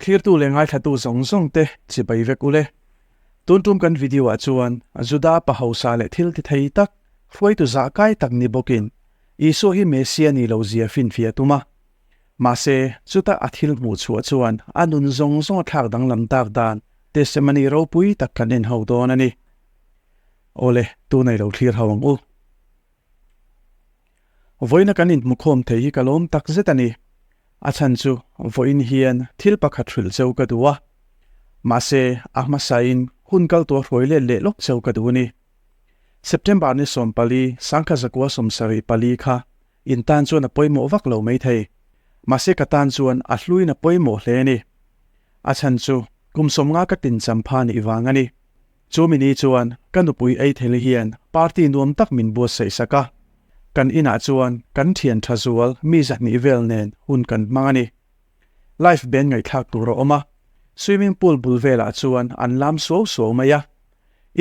Thlirtu leh ngaithlatu zawng zawng te chibai vek ule. Tun tum kan video ah chuan Juda pa hausa leh thil ti thei tak, hruaitu zah kai tak ni bawkin Isua hi Messia ni lo zia finfiah tum a. Mahse, chuta a thil hmuh chhuah chuan a nun zawng zawng a thlak danglam tak dan testimony ropui tak kan en ho dawn a ni. Awle, tun ei lo thlir ho ang u. Vawiina kan inhmukhawm thei hi ka lawm tak zet a ni. A chhan chu vawiin hian thil pakhat hrilh cheu ka duh a. Mahse, a hmasain hun kal tua hruai let leh lawk cheu ka duh a ni. September ni 14, 1974 kha in tan chuan a pawimawh vak lo maithei. Mahse ka tan chuan a hluin a pawimawh hle a ni. A chhan chu kum 50 ka tincham pha nih vang a ni. Chu mi ni chuan ka nupui Eitheli hian party nuam tak min buatsaih sak a. Kan inah chuan kan thian tha zual mi 200 vel nen hun kan hmang a ni. Live band ngaihthlak tur a awm a, swimming pool bul velah chuan an lam suau suau mai a.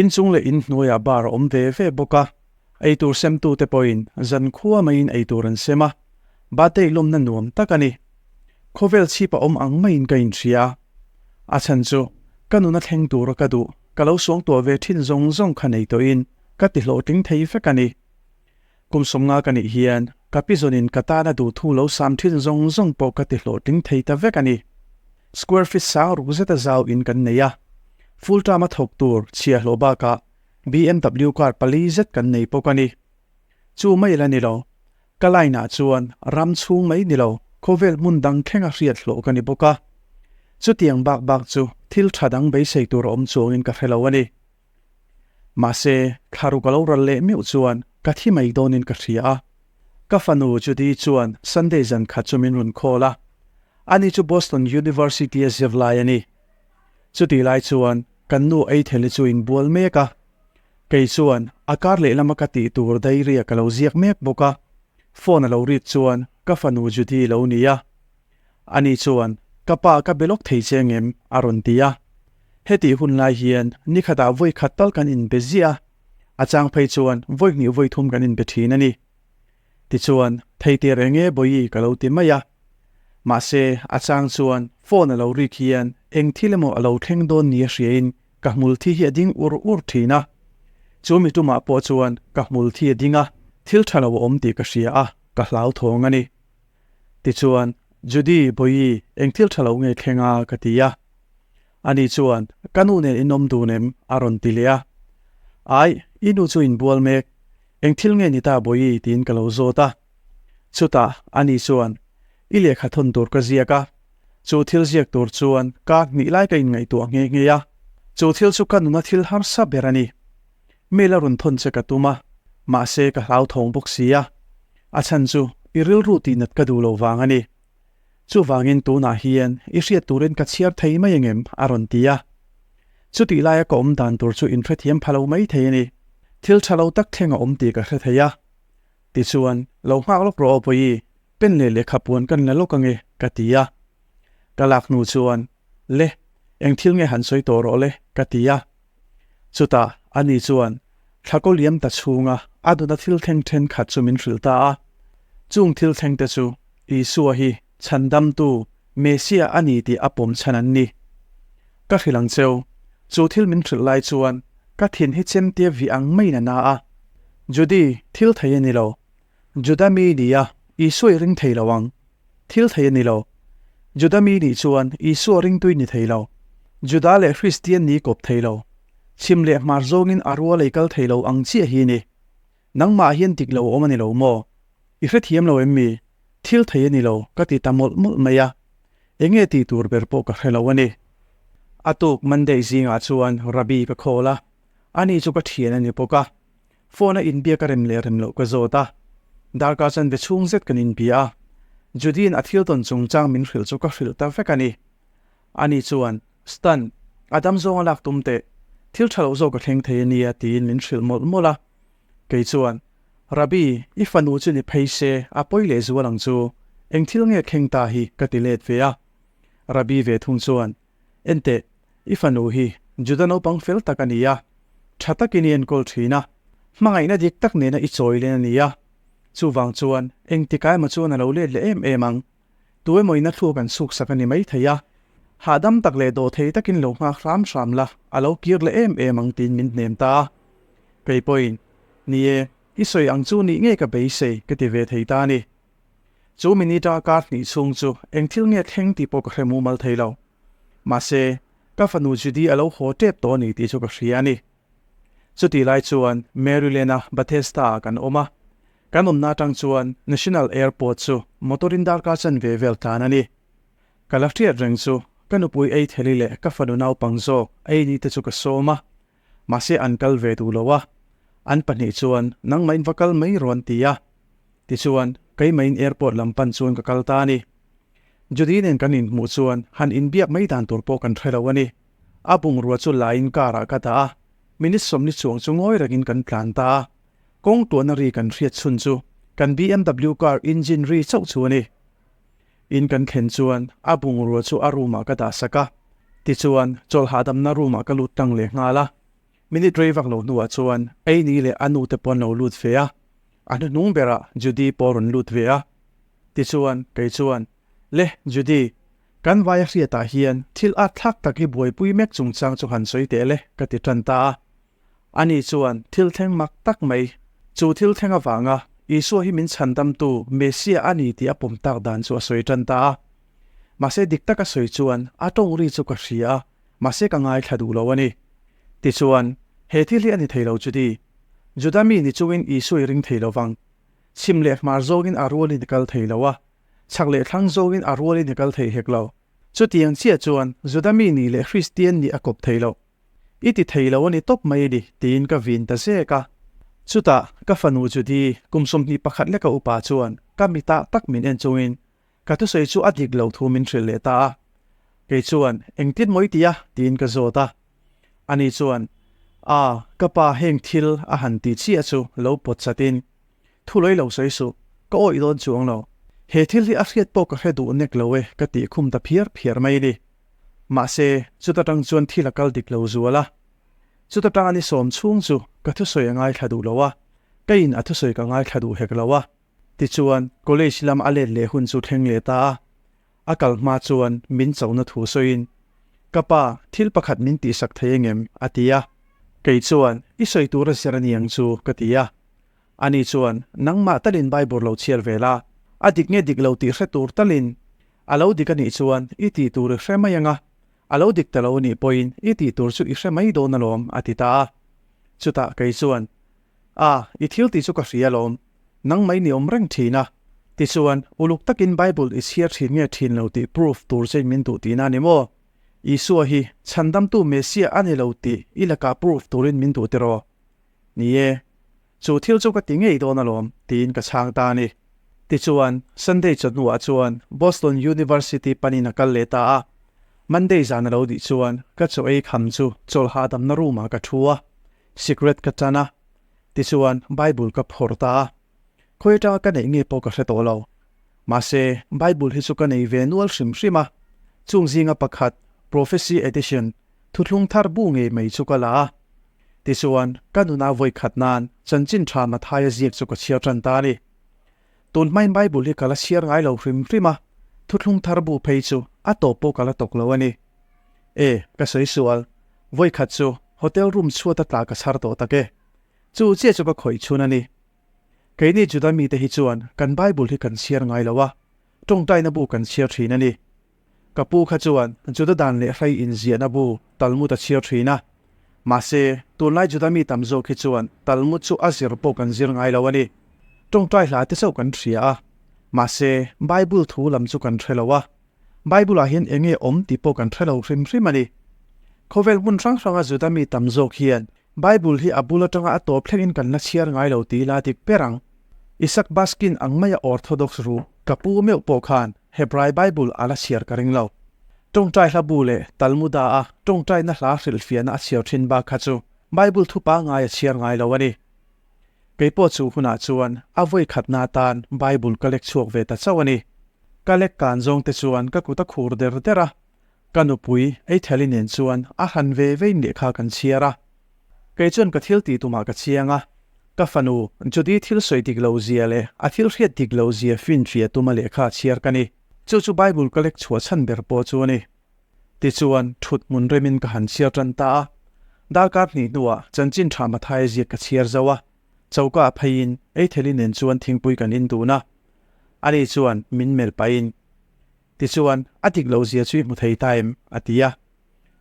Inchung leh inhnuaiah bar a awm ve ve bawk a. Eitur semtute pawhin zankhua maiin eitur an sem a, birthday lawmna nuam tak a ni. Khawvel chhip a awm ang maiin ka inhria a. A chhan chu ka nuna thleng tura ka duh, ka lo suangtuah ve thin zawng zawng kha nei tawhin ka ti hlawhtling thei vek a ni. Kum 50 ka nih hian ka pi zawnin ka tana duhthu lo sam thin zawng zawng pawh ka ti hlawhtling thei ta vek a ni. Square feet sang ruk zeta zau in kan nei a, full term a thawk tur chhia hlawh bakah BMW car pali zet kan nei bawk a ni. Chu mai la ni lo, Ka line ah chuan ram chhung mai ni lo, khawvel hmun dang thleng a hriat hlawh ka ni bawk a. Chutiang bak bak chu thil tha dang beisei tur a awm chuangin ka hre lo a ni. Mahse, thlaruk a lo ral leh meuh chuan ka thi mai dawnin ka hria a. Ka fanu Judy chuan Sunday zan khat chu min rawn call a. Ani chu Boston University a zir lai a ni. Chutih lai chuan kan nu Eitheli chu inbual mek a. Kei chuan a kar lehlama ka tih tur diary a ka lo ziak mek bawk a, phone a lo rit chuan ka fanu Judy lo ni a. Ani chuan, Ka pa ka be lawk thei che ngem? a rawn ti a. Hetih hun lai hian nikhatah vawi khat tal kan inbe ziah a, a chang phei chuan vawi hnih vawi thum kan inbe thin a ni. Tichuan, thei tir eng nge Bawihi ka lo ti mai a. Mahse, a chang chuan phone a lo rik hian eng thil emaw a lo thleng dawn ni a hriain ka hmul thi hi a ding ur ur thin a. Chu mi tumah pawh chuan ka hmul thi a ding a, thil tha lo a awm tih ka hria a, ka hlauthawng a ni. Tichuan, Judy, Bawihi, eng thil tha lo nge thleng a? ka ti a. Ani chuan, Ka nu nen in awm dun em? a rawn ti leh a. Ai, i nu chu inbual mek. Eng thil nge ni ta Bawihi? tiin ka lo zawt a. Chutah, ani chuan, I lehkha thawn tur ka ziak a. Chu thil ziak tur chuan ka hnih lai ka inngaihtuah nghe nghe a. Chu thil chu ka nuna thil harsa ber a ni. Mail a rawn thawn che ka tum a, mahse ka hlauthawng bawk si a. A chhan chu i rilru tihnat ka duh lo vang a ni. Chuvangin tunah hian i hriat turin ka chhiar thei mai angem? a rawn ti a. Chutih laia ka awm dan tur chu inhrethiam pha lo mai thei a ni. Thil tha lo tak thleng a awm tih ka hre thei a. Tichuan, lo nghak lawk rawh aw Bawihi, pen leh lehkha puan kan la lawk ange, ka ti a. Ka lak hnu chuan, Le, eng thil nge han sawi tawh rawh le, ka ti a. Chutah, ani chuan, thla kaw liam ta chhunga a duna thil thleng thenkhat chu min hrilh ta a. Chung thil thlengte chu Isua hi Chhandamtu, Messiah a ni tih a pawm chhan an ni. Ka hrilh ang cheu, chu thil min hrilh lai chuan ka thin hi chemtia vih ang maiin a na a. Judy, thil thei a ni lo. Juda mi ni a, Isua i ring thei lo ang. Thil thei a ni lo. Juda mi nih chuan Isua ringtui ni thei lo. Juda leh Hristian ni kawp thei lo. Chhim leh hmar zawngin a rual ei kal thei lo ang chiah hi ni. Nangmah hian dik lo awm a ni lo maw? I hrethiam lo em mi? Thil thei a ni lo, ka ti ta mawlh mawlh mai a. Enge tih tur ber pawh ka hre lo a ni. A tuk Monday zingah chuan Rabbi ka call a, ani chu ka thian a ni bawk a. Phone a inbiak a rem leh rem loh ka zawt a, darkar chanve chhung zet kan inbia a, Judy-in a thil tawn chungchang min hrilh chu ka hrilh ta vek a ni. Ani chuan, Stan, a dam zawng a lak tum teh, thil tha lo zawk a thleng thei a nia tiin min hrilh mawlh mawlh a. Kei chuan, Rabbi, i fanu chu ni phei se, a pawi leh zual ang chu, eng thil nge thleng ta hi ka ti let ve a. Rabbi ve thung chuan, Enteh, i fanu hi Juda naupang fel tak a ni a, tha takin i enkawl thin a, hmangaihna dik tak nena i chawi len a ni a. Chuvang chuan engtikai emaw chuan a lo let leh em em ang. Tu emaw in a thluak an suksak a ni maithei a. Hahdam tak leh dawhthei takin lo nghak hram hram la, a lo kir leh em em ang tiin min hnem ta a. Kei pawhin, Ni e, i sawi ang chu nih ngei ka beisei, ka ti ve thei ta a ni. Chu minute a kar hnih chhung chu eng thil nge thleng tih pawh ka hre mumal thei lo. Mahse, ka fanu Judy a lo haw tep tawh a ni tih chu ka hria a ni. Chutih lai chuan Maryland-a Bethesda-ah kan awm a. Kan awmna atang chuan National Airport chu motor-in darkar chanve vel tlan a ni. Ka la hriat reng chu ka nupui ei theli leh ka fanu naupang zawk ei ni te chu ka sawm a, mahse an kal ve duh lo a, an pahnih chuan nangmahin va kal mai rawh an ti a. Tichuan, keimahin airport lam pan chuan ka kal ta a ni. Judy nen kan inhmuh chuan han inbiak mai dan tur pawh kan hre lo a ni. A bungrua chu lain car ah ka dah a, minute sawmli chuang chu ngawi rengin kan tlan ta a. Kawng tuahna ri kan hriat chhun chu kan BMW car engine ri chauh chu a ni. In kan thlen chuan a bungrua chu a room ah ka dah sak a, tichuan chawlh hahdamna room ah ka lut tlang leh nghal a. Minute rei vak lo hnuah chuan Aini leh a nu te pawh an lo lut ve a, a hnuhnung berah Judy pawh a rawn lut ve a. Tichuan kei chuan, Le Judy, kan vaia hriatah hian thil at thlak tak i buaipui mek chungchang chu han sawi teh le ka ti tan ta a. Ani chuan thil thleng mak tak mai, chu thil thleng avanga Isua hi min chhandamtu Messiah a ni tih a pawm tak dan chu a sawi tan ta a. Mahse dik taka sawi chuan a tawng ri chu ka hria a, mahse ka ngaithla duh lo a ni. Tichuan, he thil hi a ni thei lo chuti. Juda mi ni chungin Isua i ring thei lo vang. Chhim leh hmar zawngin a rualin i kal thei lo a, chhak leh thlang zawngin a rualin i kal thei hek lo. Chutiang chiah chuan Juda mi nih leh Kristian nih a kawp thei lo. I ti thei lo a ni tawp mai a ni, tiin ka vin ta zek a. Chutah, ka fanu Judy, kum 21 leka upa chuan ka mitah tak min en chungin ka thusawi chu a dik lo thu min hrilh leh ta a. Kei chuan, Engtin maw i ti a? tiin ka zawt a. Ani chuan, A, ka pa heng thil a han ti chiah chu lo pawt chatin, Thu lawih lo sawi suh, ka awih dawn chuang lo. He thil hi a hriat pawh ka hre duh nek lo e, ka tih khum ta phiar phiar mai a ni. Mahse, chuta tang chuan thil a kal dik lo zual a. Chuta tang a ni sawm chhung chu ka thusawi a ngaithla duh lo a, ka in a thusawi ka ngaithla duh hek lo a. Tichuan, college lam a let leh hun chu thleng leh ta a. A kal hma chuan min chona thu sawiin, Ka pa, thil pakhat min tihsak thei engem? a ti a. Kei chuan, I sawi tur a zir a ni ang chu, ka ti a. Ani chuan, Nangmah talin Bible lo chhiar ve la, a dik nge dik lo tih hre tur talin A lo dik a nih chuan i tih tur i hre mai ang a, a lo dik ta lo a nih pawhin i tih tur chu i hre mai dawn alawm, a ti ta a. Chutah kei chuan, A, i thil tih chu ka hria alawm, nang mai ni awm reng thin a. Tichuan, uluk takin Bible i chhiar thin nge thin lo tih proof tur chein min duh tihna a ni maw? Isua hi chhandamtu Messiah a ni lo tih i lakah proof turin min duh tiraw? Ni e, Chu thil chu ka ti ngei dawn alawm, tiin ka chhang ta a ni. Tichuan, Sunday chawhnuah chuan Boston University panin a kal leh ta a. Monday zan a lo dih chuan ka chaw ei kham chu chawlh hahdamna room-ah ka thu a, cigarette ka tan a. Tichuan, Bible ka phawrh ta a. Khawi atanga ka neih nge pawh ka hre tawh lo. Mahse, Bible hi chu ka nei ve nual hrim hrim a. Chung zinga pakhat, Prophecy Edition, thuthlung thar bu ngei mai chu ka la a. Tichuan, ka nuna vawi khat nan chanchin tha Mathaia ziak chu ka chhiar tan ta a ni. Tun hmain Bible hi ka la chhiar ngai lo hrim hrim a, thuthlung thar bu phei chu a tawp pawh ka la tawk lo a ni. E, ka sawi sual, vawi khat chu hotel room chhuat a tla ka chhar tawh tak e. Chu chiah chu ka khawih chhun a ni. Keini Juda mite hi chuan kan Bible hi kan chhiar ngai lo a, tawngtaina bu kan chhiar thin a ni. Ka pu kha chuan Juda dan leh hrei inziahna bu Talmud a chhiar thin a. Mahse, tunlai Juda mi tam zawk hi chuan Talmud chu a zir pawh kan zir ngai lo a ni. Tawngtai hla te chauh kan hria a. Mahse, Bible thu lam chu kan hre lo a. Bible-ah hian eng nge awm tih pawh kan hre lo hrim hrim a ni. Khawvel hmun hrang hranga Juda mi tam zawk hian Bible hi a bul atanga a tawp thlengin kan la chhiar ngai lo ti ila dik ber ang. Isaac Baskin ang maia Orthodox ru ka pu meuh pawh khan Hebrai Bible a la chhiar ka ring lo. Tawngtai hla bu leh Talmuda a tawngtaina hla hrilhfiahna a chhiar thin bak kha chu Bible thu pangngai a chhiar ngai lo a ni. Kei pawh chu hunah chuan a vawi khatna atan Bible ka lek chhuak ve ta chauh a ni. Ka lek kan zawng te chuan ka kut a khur der der a, Ka nupui Eitheli nen chuan a han ve vein lehkha kan chhiar a. Kei chuan ka thil tih tumah ka chiang a, ka fanu Judy thil sawi dik lo zia leh a thil hriat dik lo zia finfiah tuma lehkha chhiar ka ni. Chu chu Bible ka lek chhuah chhan ber pawh chu a ni. Tichuan, thut hmun remin ka han chhiar tan ta a. Darkar hnih hnuah chanchin tha Mathaia ziak ka chhiar zo a. Choka ah pheiin Eitheli nen chuan thingpui kan in dun a. Ani chuan min melh pahin, Tichuan, a dik loh zia chu i hmu thei ta em? a ti a.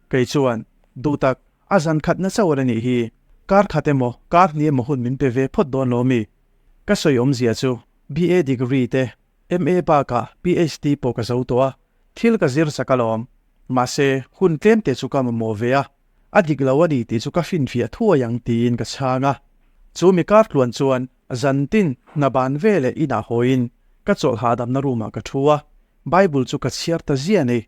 Kei chuan, Duh tak, a zan khatna chauh a la nih hi. Kar khat emaw, kar hnih emaw hun min pe ve phawt dawn lo mi? Ka sawi awmzia chu BA degree te, MA bakah PhD pawh ka zo tawh a, thil ka zir chak alawm. Mahse, hun tlem te chu ka mamawh ve a, a dik lo a ni tih chu ka hrinfiah thuai ang tiin ka chhang a. Chu mi kar tluan chuan zan tin hna ban ve leh inah hawiin ka chawlh hahdamna room ah ka thu a, Bible chu ka chhiar ta ziah a ni.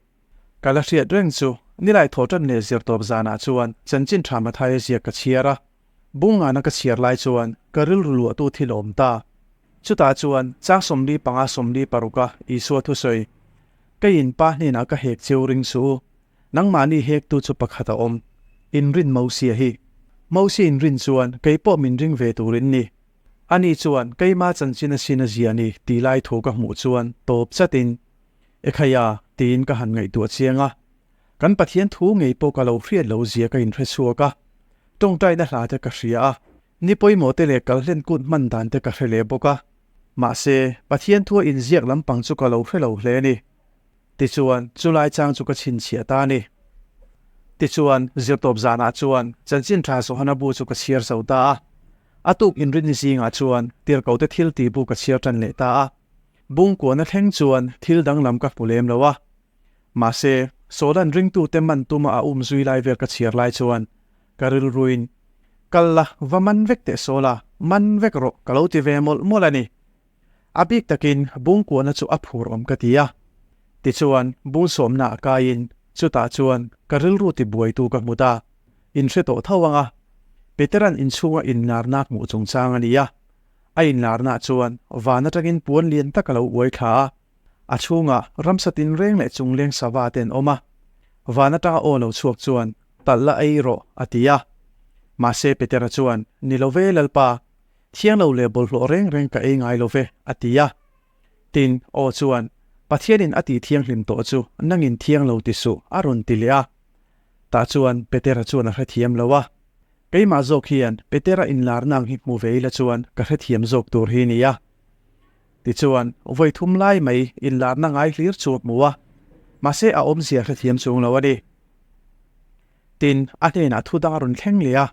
Ka la hriat reng chu nilai thaw tan leh zirtawp zanah chuan chanchin tha Mathaia ziak ka chhiar a, Bungana ka chhiar lai chuan ka rilru luahtu thil a awm ta. Chutah chuan chang 45 46 a Isua thusawi, Ka in pa hnenah ka hek cheu ring suh u, nangmahni hektu chu pakhat a awm, in rin Mosia hi. Mosia in rin chuan kei pawh min ring ve tur in ni. Ani chuan keima chanchin a sin a zia ni tih lai thu ka hmuh chuan tawp chatin, Ekhaya, tiin ka han ngaihtuah chiang a. Kan Pathian thu ngei pawh ka lo hriat lo zia ka inhre chhuak a, tawngtaina hla te ka hria a, ni pawimawh te leh kalhlen kut hman dan te ka hre leh bawk a. Mahse, Pathian thua inziak lampang chu ka lo hre lo hle a ni. Tichuan, chulai chang chu ka chhinchhiah ta a ni. Tichuan, zirtawp zanah chuan chanchin tha Johana bu chu ka chhiar zo ta a. A tuk inrinni zingah chuan tirhkote thil tih bu ka chhiar tan leh ta a. Bungkuana thleng chuan thil danglam ka hmu lem lo a. Mahse, Sawlan ringtute man tuma a um zui lai vel ka chhiar lai chuan ka rilruin, Kal la, va man vek teh Sawla, man vek rawh ka lo ti ve mawlh mawlh a ni. A bik takin bungkuahna chu a phur awm ka ti a. Tichuan, bungsawmna a kaiin chutah chuan ka rilru tibuaitu ka hmu ta. Inhre tawh tho ang a. Peteran inchhunga inlarna hmuh chungchang a ni a. A inlarna chuan van atangin puan lian tak a lo uai thla a. A chhungah ramsa tinreng leh chungleng sava te an awm a, van atanga aw lo chhuak chuan, Talh la ei rawh, a ti a. Mahse Petera chuan, Ni lo ve Lalpa, thiang lo leh bawlhhlawh reng reng ka ei ngai lo ve, a ti a. Tin, aw chuan, Pathianin a tih thianghlim tawh chu nangin thiang lo ti suh, a rawn ti leh a. Tah chuan Petera chuan a hrethiam lo a. Keimah zawk hian Petera inlarna ang hi hmu ve ila chuan ka hrethiam zawk tur hi nia. Tichuan, vawi thum lai mai inlarna ngai hlir chu a hmu a, mahse a awmzia hrethiam chung lo a ni. Tin, a hnenah thu dang a rawn thleng leh a,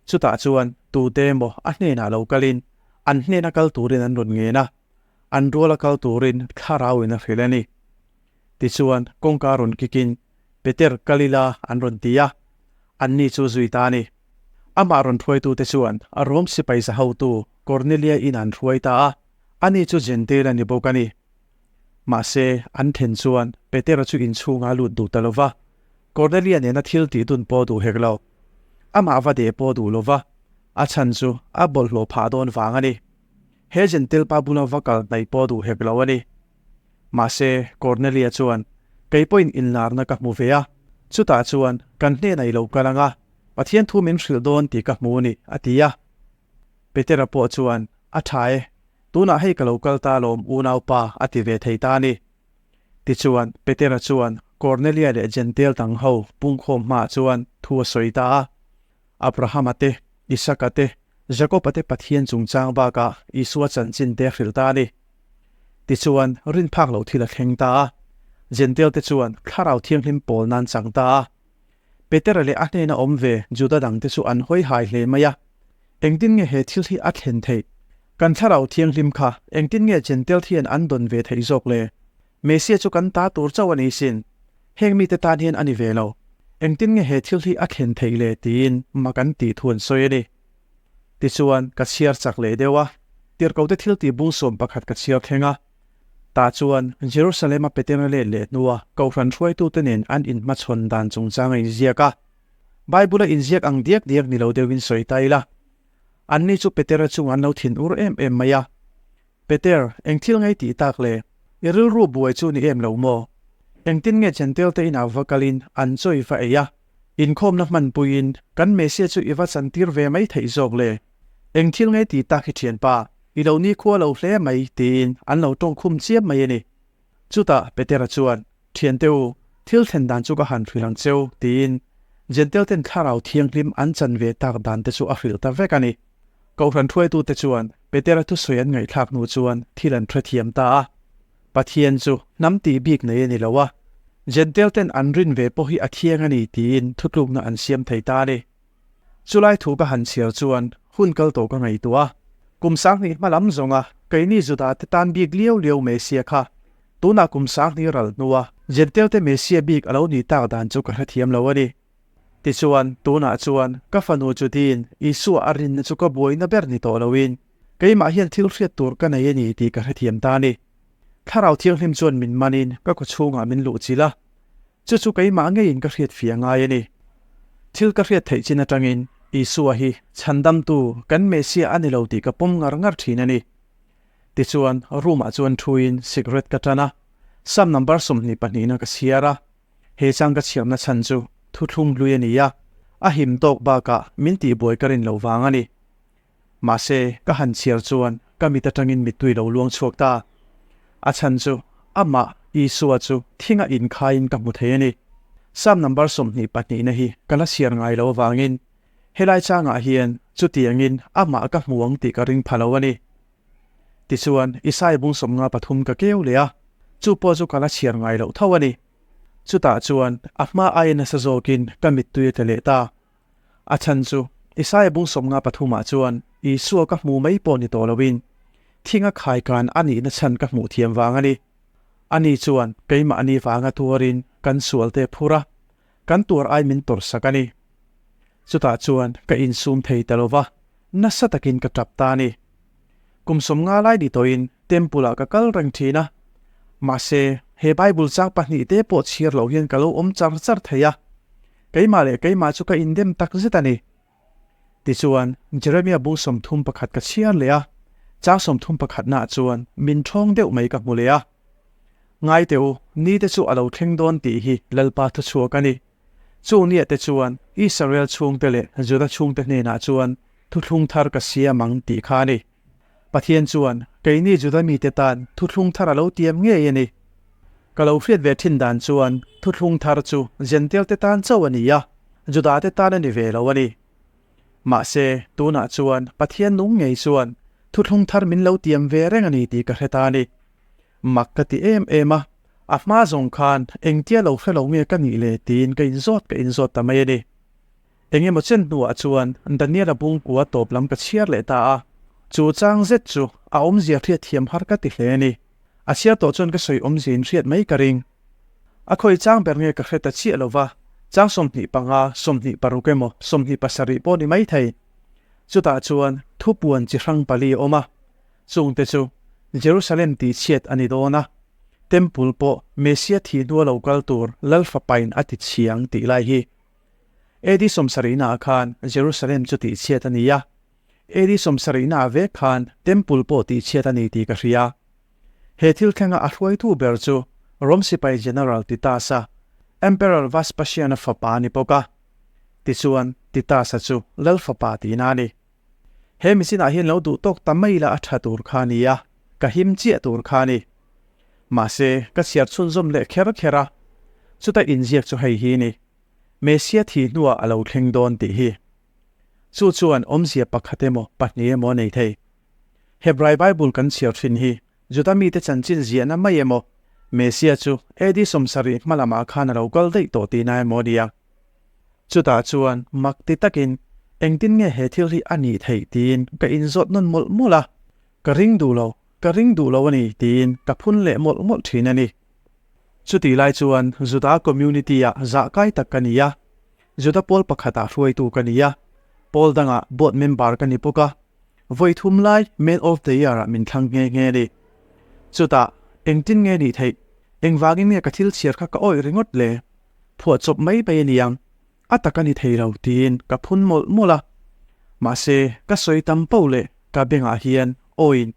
chutah chuan tute emaw a hnenah lo kalin an hnena kal turin an rawn ngen a, an ruala kal turin thlarauin a hrilh a ni. Tichuan, kawngka rawn kikin, Peter, kal ila, an rawn ti a, anni chu zui ta a ni. Amah rawn hruaitute chuan a Rom sipai za hotu Kornelia in an hruai ta a, ani chu Jentail a ni bawk a ni. Mahse, an then chuan Petera chu inchhungah a lut duh ta lo va, Kornelia nena thil tih dun pawh duh hek lo. Amah va deh pawh duh lo va, a chhan chu a bawlhhlawh phah dawn vang a ni. He Jentail pa bula va kal hnaih pawh duh hek lo a ni. Mahse, Kornelia chuan, Kei pawhin inlarna ka hmu ve a, chutah chuan kan hnenah i lo kal ang a, Pathian thu min hrilh dawn tih ka hmu a ni, a ti a. Petera pawh chuan, A tha e, tunah hei ka lo kal ta alawm unaupa, a ti ve thei ta a ni. Tichuan, Petera chuan Kornelia leh Jentail dang ho pungkhawm hmaah chuan thu a sawi ta a. Abrahama te, Isaka te, Jakoba te Pathian chungchang bakah Isua chanchin te a hrilh ta a ni. Tichuan, rin phak loh thil a thleng ta a. Jentail te chuan Thlarau Thianghlim pawl nan chang ta a. Petera leh a hnena awm ve Juda dangte chu an hawi hai hle mai a. Engtin nge he thil hi a thlen theih? Kan Thlarau Thianghlim kha engtin nge Jentail hian an dawn ve theih zawk le? Mesia chu kan ta tur chauh a ni sin. Heng mite tan hian a ni ve lo. Engtin nge he thil hi a thlen theih le tiin mak an tih thu an sawi a ni. Tichuan, ka chhiar chak leh deuh a, tirhkote thil tih bung 11 ka chhiar thleng a. Tah chuan, Jerusalem-a Petera let leh hnua Kohhran hruaitute nen an inhmachhawn dan chungchang a inziak a. Bible-a inziak ang diak diak ni lo deuhin sawi ta ila. Anni chu Petera chungah an lo thinur em em mai a. Peter, eng thil ngei tih tak le? I rilru buai chu ni em lo maw? Engtin nge Jentail te inah va kalin an chaw i va ei a? Inkhawmna hmanpuiin kan Messiah chu i va chantir ve mai theih zawk le? Eng thil ngei tih tak hi thianpa, i lo nikhua lo hle mai tiin an lo tawngkhum chiam mai a ni. Chutah Petera chuan, Thiante u, Thil thlen dan chu ka han hrilh ang cheu, tiin Jentail-ten Thlarau Thianghlim an chan ve tak dan te chu a hrilh ta vek a ni. Kohhran hruaitute chuan Petera thusawi an ngaihthlak hnu chuan thil an hrethiam ta a. Pathian chu hnam tih bik nei a ni lo a, Jentail-ten an rin ve pawh hi a thiang a ni tiin thutlukna an siam thei ta a ni. Chulai thu ka han chhiar chuan hun kal tawh ka ngaihtuah a, kum 2000 hma lam zawnga keini Juda te tan bik liau liau Messia kha tunah kum 2000 ral hnua Jentail te Messia bik a lo nih tak dan chu ka hrethiam lo a ni. Tichuan, tunah chuan ka fanu Judi'n Isua a rinna chu ka buaina ber ni tawh loin keimah hian thil hriat tur ka nei a ni tih ka hrethiam ta a ni. Thlarau Thianghlim chuan min manin ka kawchhungah min luhchilh a, Chu chu keimah ngeiin ka hriat fia ngai a ni. Thil ka hriat theih chin atangin Isua hi chhandamtu kan Messiah a ni lo tih ka pawm ngar ngar thin a ni. Tichuan, room-ah chuan thuin cigarette ka tan a, Psalm number 22 na ka chhiar a. He chang ka chhiarna chhan chu thuthlung hlui a ni a, a him tawk bakah min tihbuai ka rin loh vang a ni. Mahse, ka han chhiar chuan ka mit atangin mittui lo luang chhuak ta. A chhan chu amah, Isua chu thinga inkhaiin ka hmu thei a ni. Psalm number 22 na hi ka la chhiar ngai lo avangin helai changah hian chutiangin amah ka hmu ang tih ka ring pha lo a ni. Tichuan, Isai bung 53 ka keu leh a, chu pawh chu ka la chhiar ngai loh tho a ni. Chutah chuan a hma aia nasa zawkin ka mittui a tla leh ta. A chhan chu, Isaia bung 53 ah chuan Isua ka hmu mai pawh ni tawh loin, thinga khaikan a nihna chhan ka hmuh thiam vang a ni. Ani chuan keimahni vanga tuarin kan sualte phur a, kan tuar ai min tawrhsak a ni. Chutah chuan ka insum thei ta lova, nasa takin ka tap ta a ni. Kum 50 lai ni tawhin Temple ah ka kal reng thin a, mahse he Bible chang pahnih te pawh chhiar loh hian ka lo awm char char thei a. Keimah leh keimah chu ka indem tak zet a ni. Tichuan, Jeremia bung 31 ka chhiar leh a, chang 31 naah chuan min ṭhawng deuh mai ka hmu leh a. Ngai teh u, nite chu a lo thleng dawn tih hi Lalpa thuchhuak a ni. Chu niah te chuan Israel chhungte leh Juda chhungte hnenah chuan thuthlung thar ka siam ang tih kha a ni. Pathian chuan keini Juda mite tan thuthlung thar a lo tiam ngei a ni. Ka lo hriat ve thin dan chuan thuthlung thar chu Jentail te tan chauh a ni a, Juda te tan a ni ve lo a ni. Mahse, tunah chuan Pathian nung ngei chuan thuthlung thar min lo tiam ve reng a ni tih ka hre ta a ni. Mak ka ti em em a, a hma zawng khan engtia lo hre lo nge ka nih le tiin ka inzawt ka inzawt ta mai a ni. Eng emaw chen hnuah chuan Daniel-a bungkua tawp lam ka chhiar leh ta a, chu chang zet chu a awmzia hriat thiam har ka ti hle a ni. A chhiar tawh chuan ka sawi awmzia in hriat mai ka ring. A khawi chang ber nge ka hre ta chiah lo va, chang 25, 26 emaw 27 pawh ni mai thei. Chutah chuan thupuan chi hrang pali a awm a, chungte chu Jerusalem tihchhiat a ni dawn a, Temple pawh Messia thih hnua lo kal tur Lal Fapain a ti chhiang tih lai hi. AD 70 ah khan Jerusalem chu tihchhiat a ni a, AD 70 ah vek khan Temple pawh tihchhiat a ni tih ka hria. He thil thlenga a hruaitu ber chu Rom sipai General Titus-a, Emperor Vespasian-a fapa a ni bawk a. Tichuan, Titus-a chu Lal fapa tihna a ni. He michinah hian lo duh tawk ta mai la a tha tur kha a ni a, ka him chiah tur kha a ni. Mahse, ka chhiar chhunzawm leh kher kher a, chuta inziak chu hei hi ni. Messia thih hnuah a lo thleng dawn tih hi. Chu chuan awmzia pakhat emaw pahnih emaw a nei thei. Hebrai Bible kan chhiar thin hi Juda mite chanchin ziahna mai emaw, Messia chu AD 70 hma lamah khan a lo kal daih tawh tihna emaw a nia. Chutah chuan mak ti takin engtin nge he thil hi a nih theih tiin ka inzawt nawn mawlh mawlh a, ka ring duh lo, ka ring duh lo a ni tiin ka phun leh mawlh mawlh thin a ni. Chutih lai chuan Juda community-ah zah kai tak ka ni a, Juda pawl pakhatah hruaitu ka ni a, pawl dangah board member ka ni bawk a, vawi thum lai Man of the Year-ah min thlang nghe nghe a ni. Chutah, engtin nge nih theih? Engvangin nge ka thil chhiar kha ka awih ringawt le? Phuahchawp mai mai a ni ang, a tak a ni thei lo tiin ka phun mawlh mawlh a. Mahse, ka sawi tam poh leh ka bengah hian awiin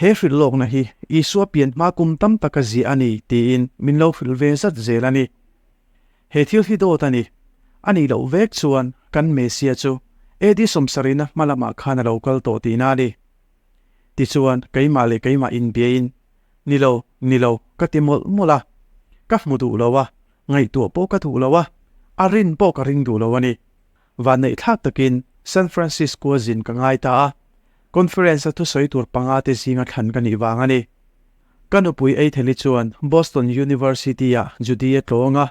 he hrilh lawkna hi Isua pian hma kum tam taka ziah a ni tiin min lo hrilh ve zat zel a ni. He thil hi dawt a ni. A nih loh vek chuan kan Messia chu AD 70 na hma lamah khan a lo kal tawh tihna a ni. Tichuan, keimah leh keimah inbiain, Ni lo, ni lo, ka ti mawlh mawlh a. Ka hmu duh lo a. Ngaihtuah pawh ka duh lo a, a rin pawh ka ring duh lo a ni. Vanneih thlak takin San Francisco-a zin ka ngai ta a, conference-a thusawi tur panga te zinga thlan ka nih vang a ni. Ka nupui Eitheli chuan Boston University-ah Judy a tlawng a,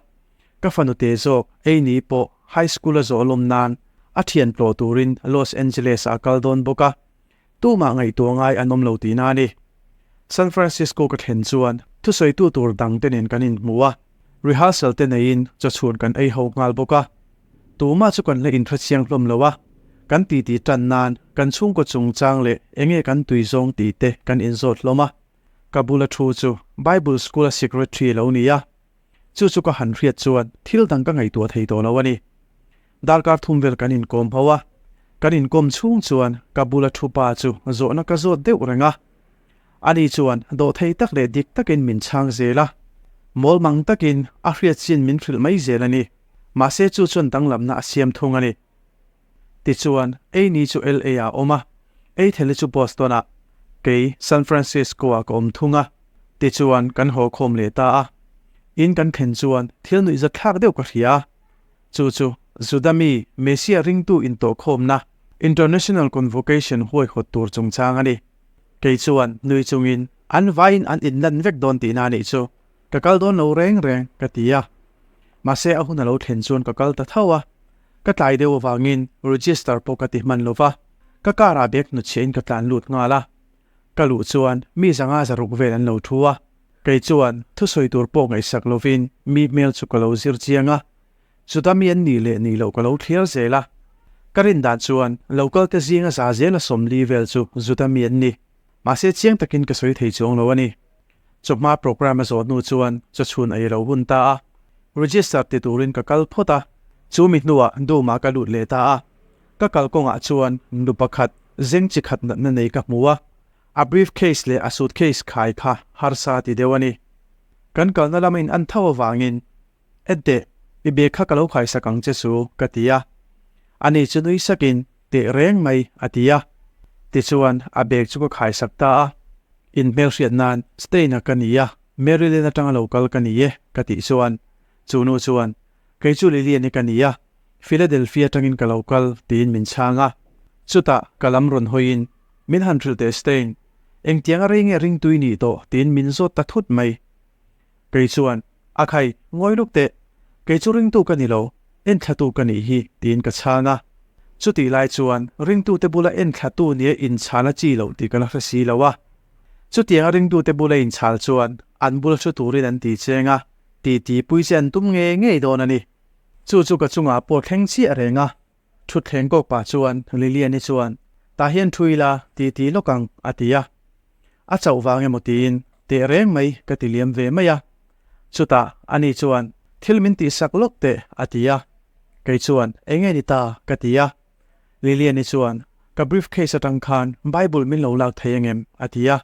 ka fanu te zawk Amy pawh high school-a zawh lawm nan a thian tlawh turin Los Angeles-ah a kal dawn bawk a, tumah ngaihtuah ngai an awm lo tihna a ni. San Francisco ka thlen chuan thusawitu tur dangte nen kan inhmu a, rehearsal te neiin chawchhun kan ei ho nghal bawk a. Tumah chu kan la inhrechiang hlawm lo a, kan titi tan nan kan chhungkaw chungchang leh enge kan tui zawng tih te kan inzawt hlawm a. Ka bula thu chu Bible School-a secretary lo ni a, chu chu ka han hriat chuan thil dang ka ngaihtuah thei tawh lo a ni. Darkar thum vel kan inkawm ho a, kan inkawm chhung chuan ka bula thu pa chu zawhna ka zawt deuh reng a. Ani chuan dawhthei tak leh dik takin min chhang zel a, mawlmang takin a hriat chin min hrilh mai zel a ni. Mahse chu chuan danglamna a siam thung a ni. Tichuan, Amy chu LA ah a awm a, Eitheli chu Boston ah, kei San Francisco ah ka awm thung a. Tichuan, kan haw khawm leh ta a. In kan thlen chuan thil nuihzat thlak deuh ka hria a. Chu chu Juda mi Messiah ringtu intawhkhawmna, International Convocation huaihawt tur chungchang a ni. Kei chuan nui chungin an vaiin an inlan vek dawn tihna a nih chu. Ka kal dawn lo reng reng, ka ti a. Mahse a hun a lo thlen chuan ka kal ta tho a. Ka tlai deuh avangin register pawh ka ti hman lo va, ka car ah bag hnutchhiahin ka tlan lut nghal a. Ka luh chuan mi zanga zaruk vel an lo thu a. Kei chuan thusawi tur pawh ngaihsak lovin mi hmel chu ka lo zir chiang a. Chuta mi an nih leh nih loh ka lo thliar zel a. Ka rin dan chuan local te zinga za zela 40 vel chu Juda mi an ni. Mahse chiang takin ka sawi thei chuang lo a ni. Chawhma programme a zawh hnu chuan chawchhun a ei lo hun ta a, register ti turin ka kal phawt a, chu mi hnuah Doom-ah ka lut leh ta a. Ka kal kawngah chuan nu pakhat zeng chi khat natna nei ka hmu a, a briefcase leh a suitcase khai kha harsa ti deuh a ni. Kan kalna lamin an tho avangin, Enteh, i bag kha ka lo khaisak ang che chu, ka ti a. Ani chu nui sakin, Teh reng mai, a ti a. Tichuan, a bag chu ka khaisak ta a. In hmelhriat nan Stein-a ka ni a, Maryland atanga lo kal ka ni e, ka tih chuan, chu nu chuan, Kei chu Lilian-i ka ni a, Philadelphia atangin ka lo kal, tiin min chhang a. Chutah, ka lam rawn hawiin, Min han hrilh teh Stein, engtianga rei nge ringtui nih tawh, tiin min zawt ta thut mai. Kei chuan, A khai, ngawi luk teh. Kei chu ringtu ka ni lo, enthlatu ka nih hi, tiin ka chhang a. Chutih lai chuan ringtute bula enthlatu nia inchhal a chi loh tih ka la hre si lo a. Chutianga ringtute bula inchhal chuan an bula hre turin an ti cheng a, titi pui che an tum ngei ngei dawn a ni. Chu chu ka chungah pawh thleng chiah reng a. Thutthleng kawk pah chuan Lilian-i chuan, Tah hian thu ila, titi lawk ang, a ti a. A chauh vang emaw tiin teh reng mai ka ti liam ve mai a. Chutah ani chuan thil min tihsak lawk teh a ti a. Kei chuan eng nge ni ta ka ti a. Lilian-i chuan ka briefcase atang khan Bible min lo lak thei angem a ti a.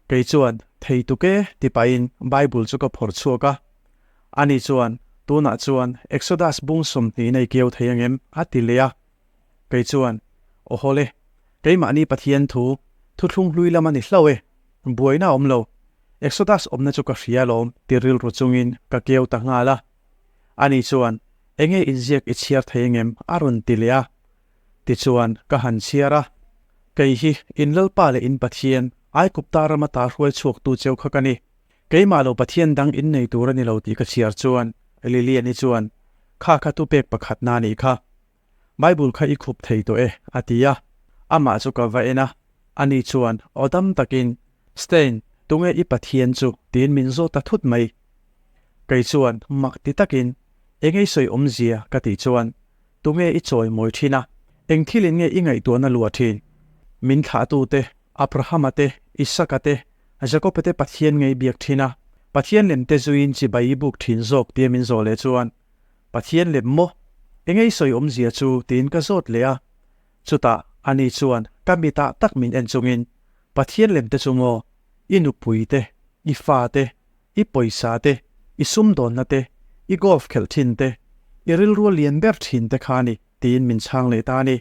Kei chuan thei tuk e ti pahin Bible chu ka phawrh chhuak a. Ani chuan tunah chuan Exodus bung 20 nei keu thei angem a ti leh a. Kei chuan aw hawle Keimahni Pathian thu, thuthlung hlui lam a ni hlauh e, buaina a awm lo. Exodus awmna chu ka hria alawm ti rilru chungin ka keu ta nghal a. Ani chuan, Enge inziak i chhiar thei engem? a rawn ti leh a. Tichuan, ka han chhiar a. Kei hi in Lalpa leh in Pathian, Aigupta rama ta hruai chhuaktu cheu kha ka ni. Keimah lo Pathian dang in nei tur a ni lo tih ka chhiar chuan, Lilian-i chuan, Kha kha thupek pakhatna a nih kha. Bible kha i khup thei tawh e, a ti a. Amah chu ka va en a, ani chuan aw dam takin, Stein, tunge i Pathian chu? tiin min zawt ta thut mai. Kei chuan mak ti takin, Eng ei sawi awmzia? ka tih chuan, Tunge i chawi mawi thin a? Eng thilin nge i ngaihtuahna luah thin? Min thlahtute, Abrahama te, Isaka te, Jakoba te Pathian ngei biak thin a, Pathian lem te zuiin chibai i buk thin zawk tia min zawh leh chuan, Pathian lem maw? Eng ei sawi awmzia chu tiin ka zawt leh a. Chutah ani chuan ka mitah tak min en chungin, Pathian lem te chu maw? I nupui te, i fa te, i pawisa te, i sumdawnna te, i golf khelh thin te, i rilrua lian ber thin te kha a ni, tiin min chhang leh ta a ni.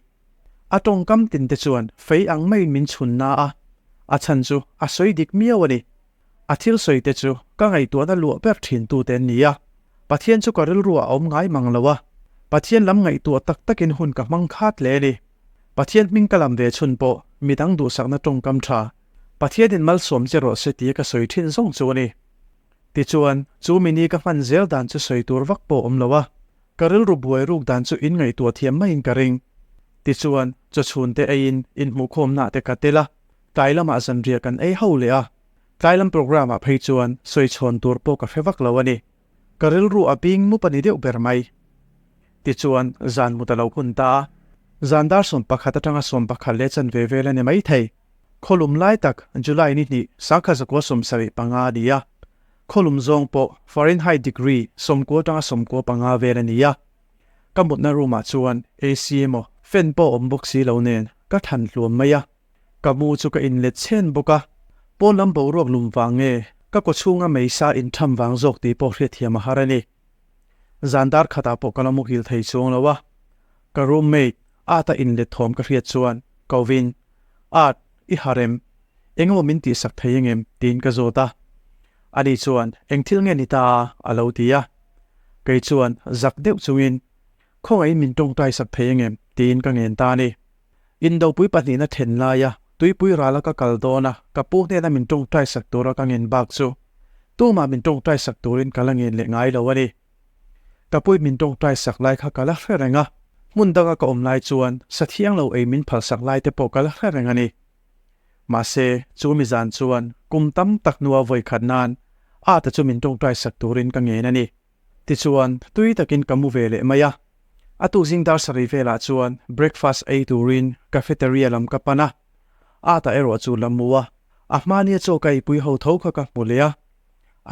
A tawngkam tin te chuan fei ang maiin min chhun na a, a chhan chu a sawi dik miau a ni. A thil sawi te chu ka ngaihtuahna luah ber thin tute an ni a. Pathian chu ka rilru ah a awm ngai mang lo a, Pathian lam ngaihtuah tak takin hun ka hmang khat hle a ni. Pathian hming ka lam ve chhun pawh midang duhsakna tawngkam tha, Pathianin malsawm che rawh se tia ka sawi thin zawng chu a ni. Tichuan, chu mini ka hman zel dan chu sawi tur vak pawh awm lo a, ka rilru buai ruk dan chu in ngaihtuah thiam maiin ka ring. Tichuan, chawchhun te eiin inhmuhkhawmnaah te ka tel a, tlai lamah zanriah kan ei ho leh a, tlai lam programme ah phei chuan sawi chhawn tur pawh ka hre vak lo a ni. Ka rilru a bing mup a ni deuh ber mai. Tichuan, zan mut a lo hun ta a, zan dar 11 atanga 11 leh chanve vel a ni mai thei. Khawlum lai tak July ni hnih sangkha zakua 75 a ni a, khawlum zawng pawh Fahrenheit degree 90 atanga 95 vel a ni a. Ka mutna room ah chuan AC emaw fan pawh a awm bawk si lo nen ka than hluam mai a. Ka mu chu ka inlet chhen bawk a, pawn lam boruak lum vang nge ka kawchhunga meisa intham vang zawk tih pawh hriatthiam a har a ni. Zan dar khatah pawh ka la muhil thei chuang lo a, ka roommate Art a inlet thawm ka hriat chuan Kovin, Art, i har em? Engemaw min tihsak thei engem? tiin ka zawt a. Ani chuan, Eng thil nge ni ta a? a lo ti a. Kei chuan zak deuh chungin, Khawngaihin min tawngtai sak thei engem? tiin ka ngen ta a ni. Indopui pahnihna then laia tuipui rala ka kal dawn a, ka pu hnena min tawngtai sak tura ka ngen bak chu tumah min tawngtai sak turin ka la ngen leh ngai lo a ni. Ka puin min tawngtai sak lai kha ka la hre reng a, hmun danga ka awm lai chuan sa thiang lo ei min phal sak lai te pawh ka la hre reng a ni. Mahse, chu mi zan chuan kum tam tak hnua vawi khat nan Ata chu min tawngtai sak turin ka ngen a ni. Tichuan, tui takin ka mu ve leh mai a. A tukzing dar sarih velah chuan breakfast ei turin cafeteria lam ka pan a. Ata erawh chu la mu a, a hmania chaw ka eipui ho tho kha ka hmu leh a.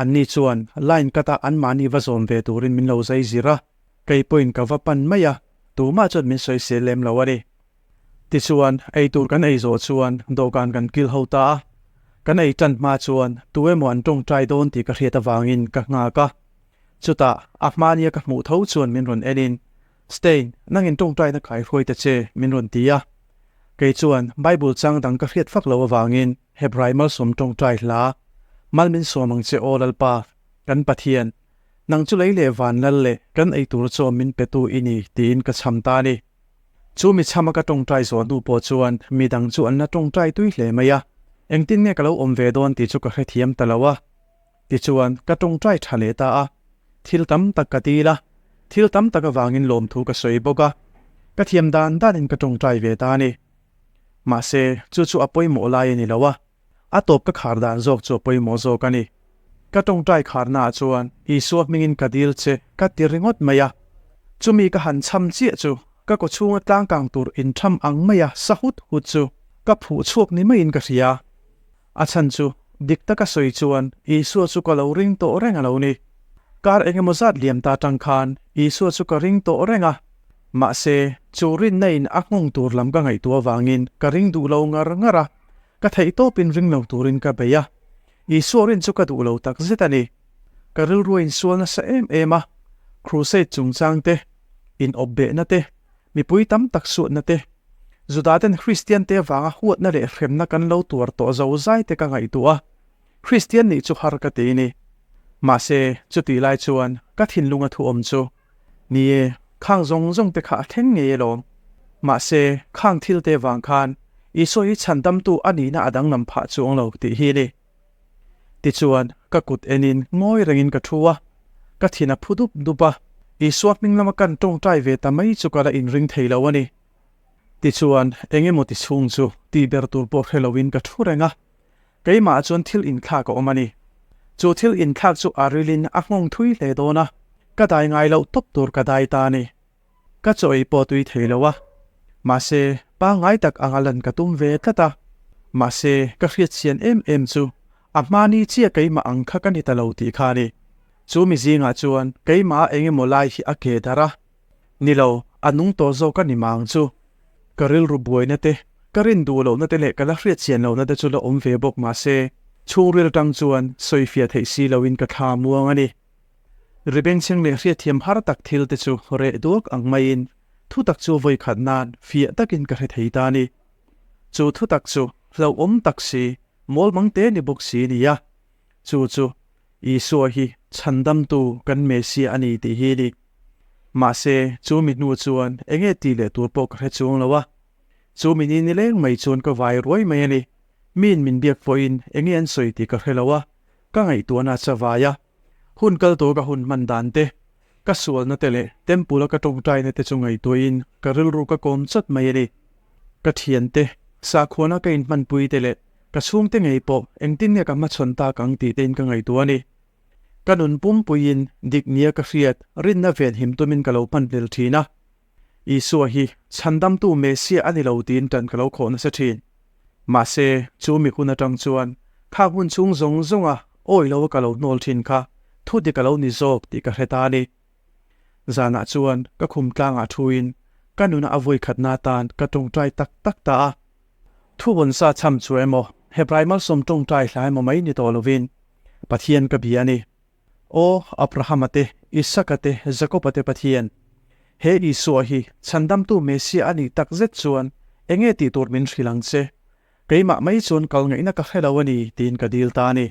Anni chuan line cut a anmahni va zawm ve turin min lo zai zir a, kei pawhin ka va pan mai a, tumah chuan min sawisel lem lo a ni. Tichuan, ei tur kan ei zawh chuan dawhkan kan kil ho ta a, kan ei tan hma chuan tu emaw an tawngtai dawn tih ka hriat avangin ka nghak a. Chutah, a hmania ka hmuh tho chuan min rawn enin, Stein, nangin tawngtaina kaihruai ta che, min rawn ti a. Kei chuan Bible chang dang ka hriat fak lo avangin Hebrai malsawm tawngtai hla, Mal min sawm ang che aw Lalpa, kan Pathian, nang chu lei leh van lal leh kan ei tur chaw min petu i ni, tiin ka chham ta a ni. Chu mi chhama ka tawngtai zawh hnu pawh chuan mi dang chu an la tawngtai tui hle mai a, engtin nge ka lo awm ve dawn tih chu ka hrethiam ta lo a. Tichuan, ka tawngtai tha leh ta a, thil tam tak ka dil a, thil tam tak avangin lawmthu ka sawi bawk a, ka thiam dan danin ka tawngtai ve ta a ni. Mahse, chu chu a pawimawh lai a ni lo a, a tawp ka khar dan zawk chu a pawimawh zawk a ni. Ka tawngtai kharnaah chuan Isua hmingin ka dil che ka ti ringawt mai a, chumi ka han chham chiah chu ka kawchhunga tlangkang tur intham ang maia sa hut hut chu ka phuh chhuak ni maiin ka hria. A chhan chu dik taka sawi chuan Isua chu ka lo ring tawh reng a lo ni. Kar engemaw zat liam ta tang khan Isua chu ka ring tawh reng a. Mahse, chu rinna in a nghawng tur lam ka ngaihtuah avangin ka ring duh lo ngar ngar a, ka theih tawpin ring lo turin ka bei a. Isua rin chu ka duh lo tak zet a ni. Ka rilru a insual nasa em em a, crusade chungchang te, inawpbehna te, Mipui tam tak suatna te, Judaten Kristiante avanga huatna leh hremna kan lo tuar tawh zo zai te ka ngaihtuah a, Kristian nih chu har ka ti ni. Mahse, chutih lai chuan ka thinlunga thu awm chu, Ni e, khang zawng zawng te kha a thleng ngei alawm. Mahse, khang thil te vang khan Isua hi chhandamtu a nihna a danglam phah chuang lo tih hi a ni. Tichuan, ka kut enin ngawi rengin ka thu a, ka thin a phu dup dup a, Isua hming lama kan tawngtai ve ta mai chu ka la inring thei lo a ni. Tichuan, eng emaw ti chhung chu tih ber tur pawh hre loin ka thu reng a, keimah chuan thil inthlak a awm a ni. Chu thil inthlak chu a rilin a nghawng thui hle dawn a, ka dai ngai loh tawp tur ka dai ta a ni. Ka chaw ei pawh tui thei lo a, mahse pangngai tak anga lan ka tum ve tlat a, mahse ka hriatchhian em em chu a hmani chiah keimah ang kha ka ni ta lo tih kha a ni. Chu mi zingah chuan keimah eng emaw lai hi a ke darh a, ni lo, a nung tawh zawk a ni mang chu. Ka rilru buaina te, ka rin duh lohna te leh ka la hriatchhian lohna te chu la awm ve bawk mahse chhungril tang chuan sawifiah theih si loin ka thla muang a ni. Ribengchheng leh hriatthiam har tak thil te chu reh duak ang maiin thutak chu vawi khat nan fiah takin ka hre thei ta a ni. Chu thutak chu hlauhawm tak si, mawlmang te ni bawk si a ni a. Chu chu Isua hi Chhandamtu kan Messiah a ni tih hi a ni. Mahse, chu mi hnu chuan enge tih leh tur pawh ka hre chuang lo a. Chu mi ni nileng mai chuan ka vai ruai mai a ni. Miin min biak pawhin enge an sawi tih ka hre lo a, ka ngaihtuahna a chavai a. Hun kal tur ka hun hman dan te, ka sualna te leh temple a ka tawngtaina te chu ngaihtuahin ka rilru ka kawm chawt mai a ni. Ka thiante, sakhuana ka inhmanpui te leh ka chhungte ngei pawh engtin nge ka hmachhawn tak ang tih tein ka ngaihtuah a ni. Ka nun pumpuiin dik nia ka hriat rinna venhim tumin ka lo hmanhlel thin a. Isua hi chhandamtu Messiah a ni lo tiin tan ka lo khawh nasa thin. Mahse, chu mi hun atang chuan khang hun chhung zawng zawnga awi lo a ka lo hnawl thin kha thu dik a lo ni zawk tih ka hre ta a ni. Zanah chuan ka khum tlangah thuin ka nuna a vawi khatna atan ka tawngtai tak tak ta a. Thu vawn sa chham chu emaw, Hebrai malsawm tawngtai hla emaw mai ni tawh lovin Pathian ka bia a ni. Aw, Abrahama te, Isaka te, Jakoba te Pathian, he Isua hi Chhandamtu Messiah a nih tak zet chuan enge tih tur min hrilh ang che? Keimah mai chuan kal ngaihna ka hre lo a ni, tiin ka dil ta a ni.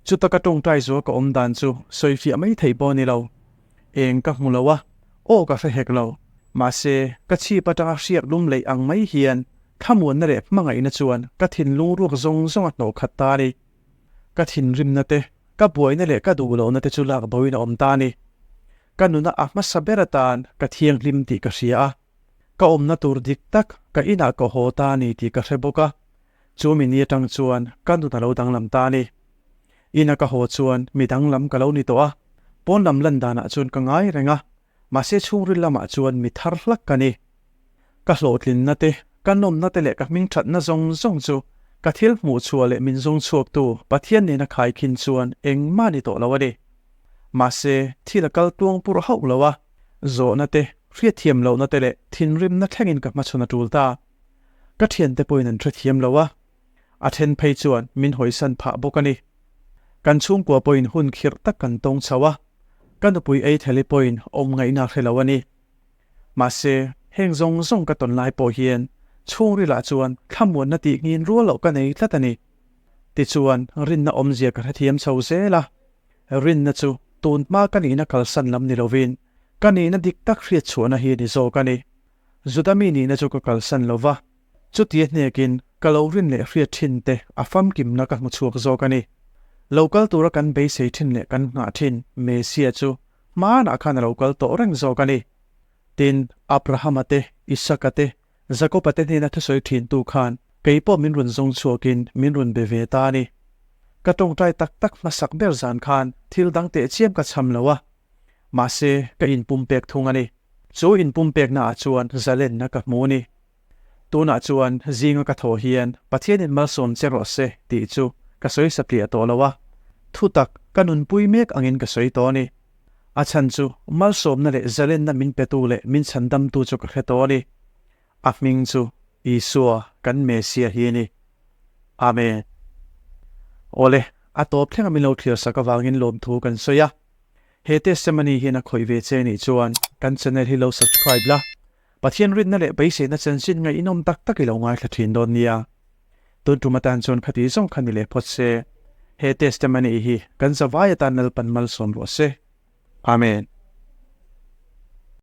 Chuta ka tawngtai zual ka awm dan chu sawifiah mai theih pawh a ni lo. Eng ka hmu lo a, aw ka hre hek lo. Mahse, ka chhip atanga hriak lum leih ang mai hian thlamuanna leh hmangaihna chuan ka thinlung ruak zawng zawng a hnawh khat ta a ni. Ka thinrimna te, ka buaina leh ka duh lohna te chu lak boin a awm ta a ni. Ka nuna a hmasa ber atan ka thianghlim tih ka hria a, ka awmna tur dik tak ka inah ka haw ta a ni tih ka hre bawk a, chu mi ni atang chuan ka nun a lo danglam ta a ni. Ina ka haw chuan mi danglam ka lo ni tawh a, pawn lam lan danah chuan ka ngai reng a, Mahse chhungril lamah chuan mi thar hlak ka ni. Ka hlawhtlinna te, ka nawmna te leh ka hmingthatna zawng zawng chu ka thil hmuh chhuah leh min zawng chhuaktu Pathian nena khaikhin chuan engmah ni tawh lo a ni. Mahse thil a kal tluang pur hauh lo a, zawhna te, hriatthiam lohna te leh thinrimna thlengin ka hmachhawn a tul ta. Ka thiante pawhin an hrethiam lo a, a then phei chuan min hawisan phah bawk a ni. Kan chhungkua pawhin hun khirh tak kan tawng chho a, Ka nupui ei theli pawhin awm ngaihna hre lo a ni. Mahse, heng zawng zawng ka tawn lai pawh hian chhungrilah chuan thlamuanna tih nghin rual loh ka nei tlat a ni. Tichuan, rinna awmzia ka hrethiam chho zel a. Rinna chu tun hma ka nihna kalsan lam ni lovin ka nihna dik tak hriatchhuahna hi a ni zawk a ni. Juda mi nihna chu ka kalsan lo va, chutia hnekin ka lo rin leh hriat thin te a famkimna ka hmu chhuak zawk a ni. Lo kal tura kan beisei thin leh kan nghah thin Messiah chu hmanah khan a lo kal tawh reng zawk a ni. Tin, Abrahama te, Isaka te, Jakoba te hnena thusawi thintu khan kei pawh min rawn zawng chhuakin min rawn be ve ta a ni. Ka tawngtai tak tak hmasak ber zan khan thil dang tehchiam ka chham lo a, Mahse, ka inpumpek thung a ni. Chu inpumpeknaah chuan zalenna ka hmu a ni. Tunah chuan zinga ka thaw hian Pathianin malsawm che rawh se tih chu ka sawi satliah tawh lo a, thutak ka nunpui mek angin ka sawi tawh a ni. A chhan chu malsawmna leh zalenna min petu leh min chhandamtu chu ka hre tawh a ni. A hming chu Isua kan Messiah hi a ni. Amen. Awle, a tawp thlenga min lo thlir sak avangin lawmthu kan sawi a. He testimony hian a khawih ve che nih chuan kan channel hi lo subscribe la, Pathian rinna leh beiseina chanchin ngaihnawm tak tak i lo ngaithla thin dawn nia. Tun tum atan chuan khati zawng kha ni leh phawt se. He testimony hi kan zavai atan Lalpan malsawm rawh se. Amen.